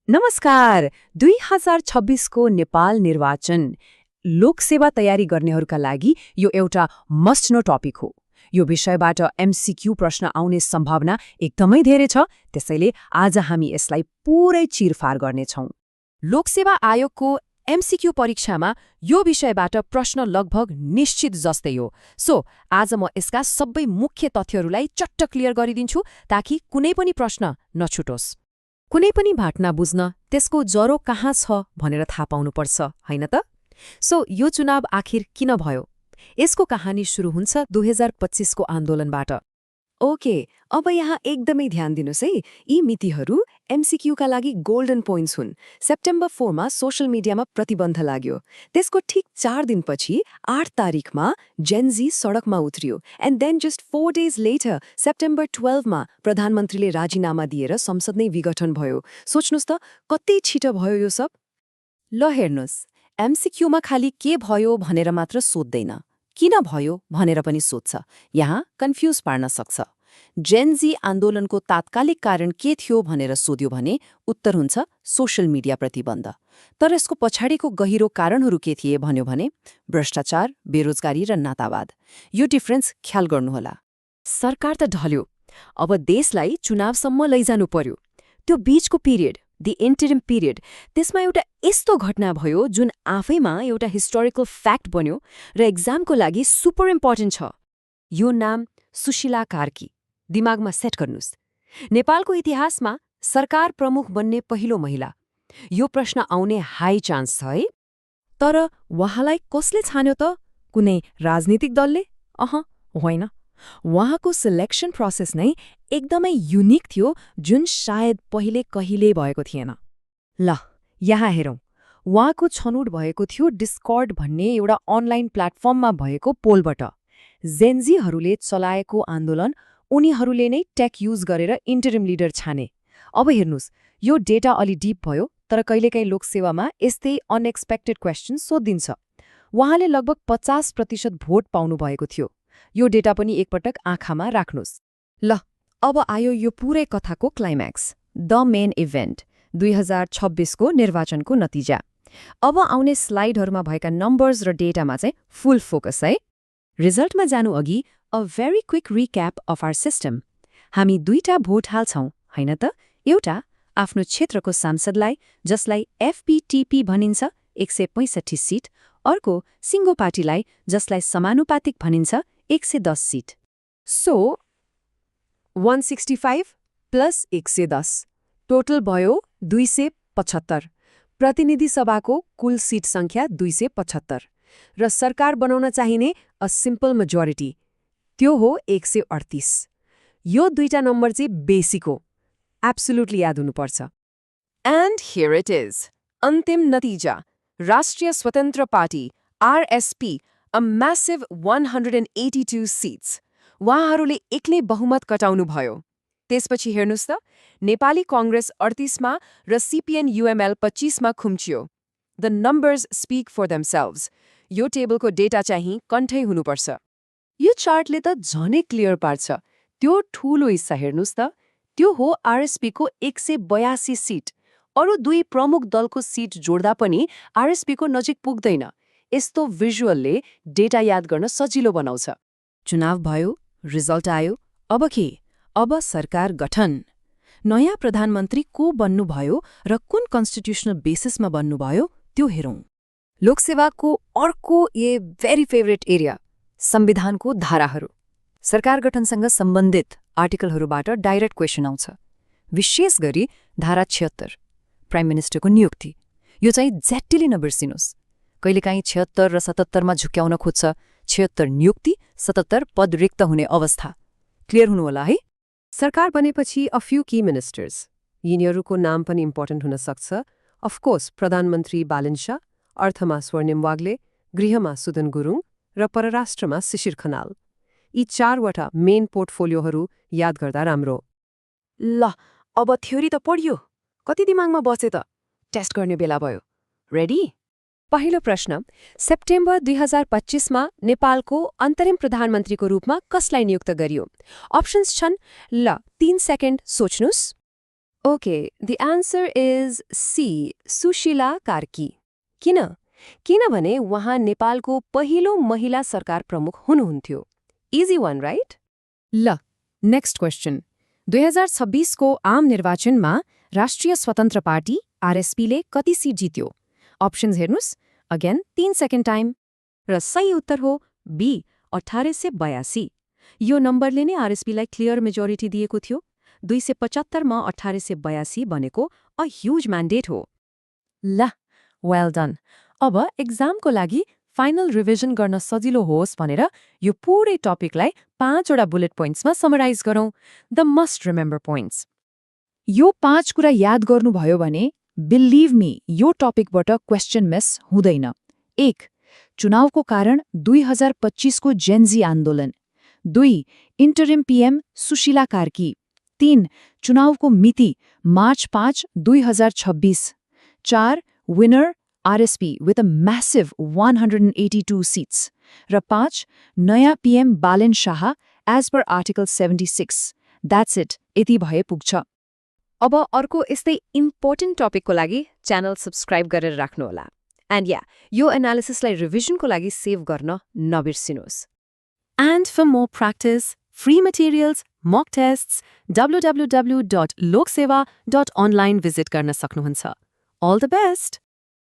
नमस्कार 2026 को नेपाल निर्वाचन लोकसेवा तयारी गर्नेहरूका लागि यो एउटा मस्ट नो टपिक हो। यो विषयबाट एमसीक्यू प्रश्न आउने सम्भावना एकदमै धेरै छ, त्यसैले आज हामी यसलाई पुरै चिरफार गर्नेछौँ। लोकसेवा आयोगको एमसीक्यू परीक्षामा यो विषयबाट प्रश्न लगभग निश्चित जस्तै हो। सो आज म यसका सबै मुख्य तथ्यहरूलाई चट्ट क्लियर गरिदिन्छु ताकि कुनै पनि प्रश्न नछुटोस्। कुनै पनि घटना बुझ्न त्यसको जरो कहाँ छ भनेर थाहा पाउनुपर्छ, होइन त? सो यो चुनाव आखिर किन भयो? यसको कहानी सुरु हुन्छ 2025 को आन्दोलनबाट। ओके, अब यहाँ एकदमै ध्यान दिनुस् है। यी मितिहरू एमसीक्यूका लागि गोल्डन पोइन्ट्स हुन्। सेप्टेम्बर 4 मा सोशल मिडियामा प्रतिबन्ध लाग्यो। त्यसको ठिक 4 दिनपछि 8 तारिखमा जेनजी सडकमा उत्रियो। And then just 4 days later September 12 मा प्रधानमन्त्रीले राजीनामा दिएर संसद नै विघटन भयो। सोच्नुस् त कति छिटो भयो यो सब। ल हेर्नुस्, एमसीक्यूमा खाली के भयो भनेर मात्र सोध्दैन, किन भयो भनेर पनि सोध्छ। यहाँ कन्फ्युज पार्न सक्छ। जेनजी आन्दोलनको तात्कालिक कारण के थियो भनेर सोध्यो भने उत्तर हुन्छ सोशल मिडिया प्रतिबन्ध। तर यसको पछाडिको गहिरो कारणहरू के थिए भन्यो भने भ्रष्टाचार, बेरोजगारी र नातावाद। यो डिफरेन्स ख्याल गर्नुहोला। सरकार त ढल्यो, अब देशलाई चुनावसम्म लैजानु पर्यो। त्यो बीचको पिरियड, दि इन्टरिम पिरियड, त्यसमा एउटा यस्तो घटना भयो जुन आफैमा एउटा हिस्टोरिकल फ्याक्ट बन्यो र एक्जामको लागि सुपर इम्पोर्टेन्ट छ। यो नाम सुशीला कार्की। दिमागमा सेट गर्नुस्। नेपालको इतिहासमा सरकार प्रमुख बन्ने पहिलो महिला। यो प्रश्न आउने हाई चान्स छ है। तर उहाँलाई कसले छान्यो त? कुनै राजनीतिक दलले? होइन। उहाँको सिलेक्सन प्रोसेस नै एकदमै युनिक थियो, जुन सायद पहिले कहिले भएको थिएन। ल यहाँ हेरौँ। उहाँको छनौट भएको थियो डिस्कर्ड भन्ने एउटा अनलाइन प्लेटफर्ममा भएको पोलबाट। जेनजीहरूले चलाएको आन्दोलन उनीहरूले नै टेक युज गरेर इन्टरिम लिडर छाने। अब हेर्नुस्, यो डेटा अलि डिप भयो, तर कहिलेकाहीँ लोकसेवामा यस्तै अनएक्सपेक्टेड क्वेसन सोधिन्छ। उहाँले लगभग 50% भोट पाउनु भएको थियो। यो डेटा पनि एकपटक आँखामा राख्नुस्। ल अब आयो यो पुरै कथाको क्लाइम्याक्स, द मेन इभेन्ट, 2026 को निर्वाचनको नतिजा। अब आउने स्लाइडहरूमा भएका नम्बर्स र डेटामा चाहिँ फुल फोकस है। रिजल्टमा जानु अघि a very quick recap of our system. हामी 2टा भोट हाल्छौँ, होइन त? एउटा आफ्नो क्षेत्रको सांसदलाई, जसलाई एफपीटीपी भनिन्छ, 165 सिट। अर्को सिङ्गो पार्टीलाई, जसलाई समानुपातिक भनिन्छ, 110 सिट। सो 165 प्लस 110 टोटल भयो 275। प्रतिनिधि सभाको कुल सिट सङ्ख्या 275 र सरकार बनाउन चाहिने अ सिम्पल मेजोरिटी, त्यो हो 138। यो 2टा नम्बर चाहिँ बेसिक हो, एब्सोल्युटली याद हुनुपर्छ। एन्ड हियर इट इज, अन्तिम नतिजा। Rastriya Swatantra Party RSP, a massive 182 seats. उहाँहरूले एक्लै बहुमत कटाउनु भयो। त्यसपछि हेर्नुस् त, नेपाली काङ्ग्रेस 38 मा र सीपीएन यूएमएल 25 मा खुम्चियो। The numbers speak for themselves. यो टेबलको डेटा चाहिँ कन्ठै हुनुपर्छ। यो चार्टले त झनै क्लियर पार्छ। त्यो ठूलो हिस्सा हेर्नुस् त, त्यो हो आरएसपीको 182 सिट। अरू 2 प्रमुख दलको सिट जोड्दा पनि आरएसपीको नजिक पुग्दैन। यस्तो भिजुअलले डेटा याद गर्न सजिलो बनाउँछ। चुनाव भयो, रिजल्ट आयो, अब के? अब सरकार गठन। नयाँ प्रधानमन्त्री को बन्नुभयो र कुन कन्स्टिट्युसनल बेसिसमा बन्नुभयो त्यो हेरौँ। लोकसेवाको अर्को भेरी फेभरेट एरिया, संविधानको धाराहरू। सरकार गठनसँग सम्बन्धित आर्टिकलहरूबाट डाइरेक्ट क्वेसन आउँछ। विशेष गरी धारा 76, प्राइम मिनिस्टरको नियुक्ति। यो चाहिँ झ्याट्टिली नबिर्सिनुस्। कहिलेकाहीँ 76 र 77 मा झुक्याउन खोज्छ। 76 नियुक्ति, 77 पद रिक्त हुने अवस्था। क्लियर हुनुहोला है। सरकार बनेपछि अ फ्यू की मिनिस्टर्स। यिनीहरूको नाम पनि इम्पोर्टेन्ट हुन सक्छ। अफकोर्स प्रधानमन्त्री बालन शाह, अर्थमा स्वर्णिम वाग्ले, गृहमा सुदन गुरुङ र परराष्ट्रमा शिशिर खनाल। यी 4वटा मेन पोर्टफोलियोहरू याद गर्दा राम्रो। ल अब थ्योरी त पढ्यो, कति दिमागमा बसे त? टेस्ट गर्ने बेला भयो। रेडी? पहिलो प्रश्न, सेप्टेम्बर 2025 मा नेपालको अन्तरिम प्रधानमन्त्रीको रूपमा कसलाई नियुक्त गरियो? अप्सन्स छन्। ल 3 सेकेन्ड सोच्नुस्। Okay, the answer is C, Sushila Karki. किनभने उहाँ नेपालको पहिलो महिला सरकार प्रमुख हुनुहुन्थ्यो। Easy one, right? ल नेक्स्ट क्वेसन 2026 को आम निर्वाचनमा राष्ट्रिय स्वतन्त्र पार्टी आरएसपीले कति सिट जित्यो अप्सन्स हेर्नुस् अगेन 3 सेकेन्ड टाइम र सही उत्तर हो बी, 1882। यो नम्बरले नै आरएसपीलाई क्लियर मेजोरिटी दिएको थियो। 275 मा 1882 भनेको अ ह्युज म्यान्डेट हो। ल वेल डन अब एक्जामको लागि फाइनल रिभिजन गर्न सजिलो होस् भनेर यो पुरै टपिकलाई 5 वटा बुलेट पोइन्ट्समा समराइज गरौँ द मस्ट रिमेम्बर पोइन्ट्स यो 5 कुरा याद गर्नुभयो भने बिलिभ मी यो टपिकबाट क्वेसन मिस हुँदैन। 1. चुनावको कारण 2025 को जेनजी आन्दोलन। 2. Interim PM Sushila Karki. 3. चुनावको मिति March 5, 2026। 4. Winner RSP with a massive 182 seats. र 5. नयाँ PM Balen Shah as per Article 76. That's it. यति भए पुग्छ। अब अर्को यस्तै इम्पोर्टेन्ट टपिकको लागि च्यानल सब्स्क्राइब गरेर राख्नुहोला। एन्ड यो एनालिसिसलाई रिभिजनको लागि सेभ गर्न नबिर्सिनुहोस्। And for more practice, free materials, mock tests, www.lokseva.online visit गर्न सक्नुहुन्छ। All the best!